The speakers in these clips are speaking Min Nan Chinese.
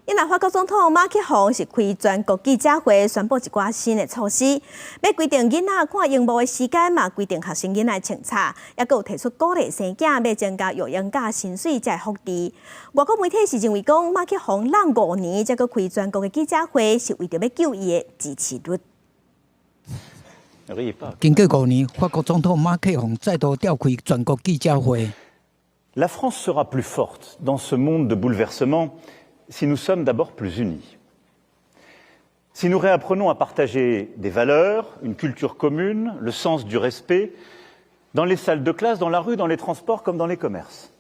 因為法國總統馬克宏是開全國記者會，宣布一寡新的措施，欲規定囡仔看螢幕的時間，嘛規定學生囡仔穿插，抑閣有提出鼓勵生囝，欲增加育嬰假薪水才會福利。外國媒體是認為講，馬克宏挵5年才閣開全國的記者會，是為著欲救伊的支持率。經過5年，法國總統馬克宏再度召開全國記者會。 La France sera plus forte dans ce monde de bouleversements si nous sommes d'abord plus unis. Si nous réapprenons à partager des valeurs, une culture commune, le sens du respect, dans les salles de classe, dans la rue, dans les transports comme dans les commerces.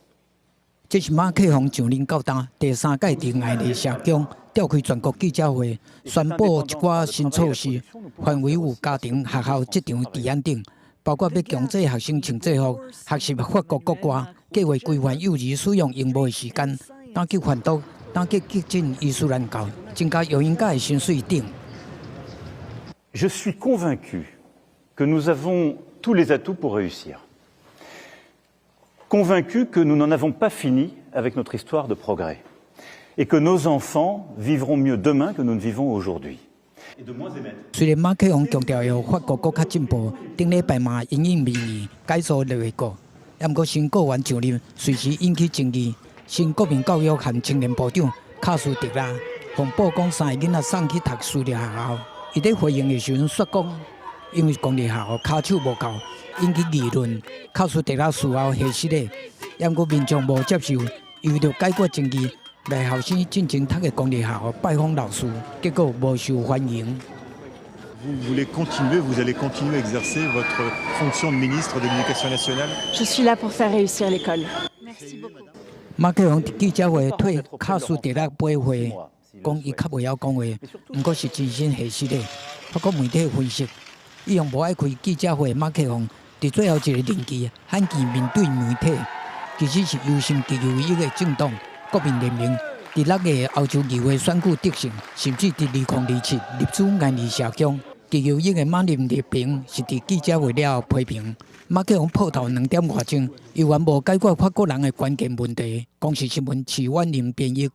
這是馬克宏上任到今第三屆佇愛麗舍宮召開全國記者會，宣布一寡新措施，範圍有家庭、學校、職場、治安等，包括欲強制學生穿制服、學習法國國歌、計劃規範幼兒使用螢幕的時間、打擊販毒、打擊激進伊斯蘭教、增加育嬰假的薪水等。 Je suis convaincu que nous avons tous les atouts pour réussir. Convaincu que nous n'en avons pas fini avec notre histoire de progrès et que nos enfants vivront mieux demain que nous ne vivons aujourd'hui. 雖然馬克宏強調欲予法國閣較進步，頂禮拜嘛因應民意解組內閣，毋過新閣員上任隨時引起爭議。新國民教育和青年部長卡斯特拉予報講三个囡仔送去讀私立學校，伊佇回應的時陣煞講，因為公立學校跤手無夠，引起議論。卡斯特拉事後核實咧，毋過民眾無接受，伊為著解決爭議，來學生進前讀的公立學校拜訪老師，結果無受歡迎。 Vous voulez continuer, vous allez continuer à exercer votre fonction de ministre de l'Éducation nationale? Je suis là pour faire réussir l'école. Merci beaucoup. 馬克宏佇記者會替卡斯特拉駁話，講伊較袂曉講話，毋過是真心核實的。法國媒體分析，一向無愛開記者會，馬克宏佇最後一個任期罕見面對媒體，其實是憂心極右翼的政黨國民聯盟佇6月歐洲議會選舉得勝，甚至佇2027入主愛麗舍宮。極右翼的馬林勒平是佇記者會了後批評馬克宏破頭2點外鐘，猶原無解決法國人的關鍵問題。公視新聞徐婉玲編譯。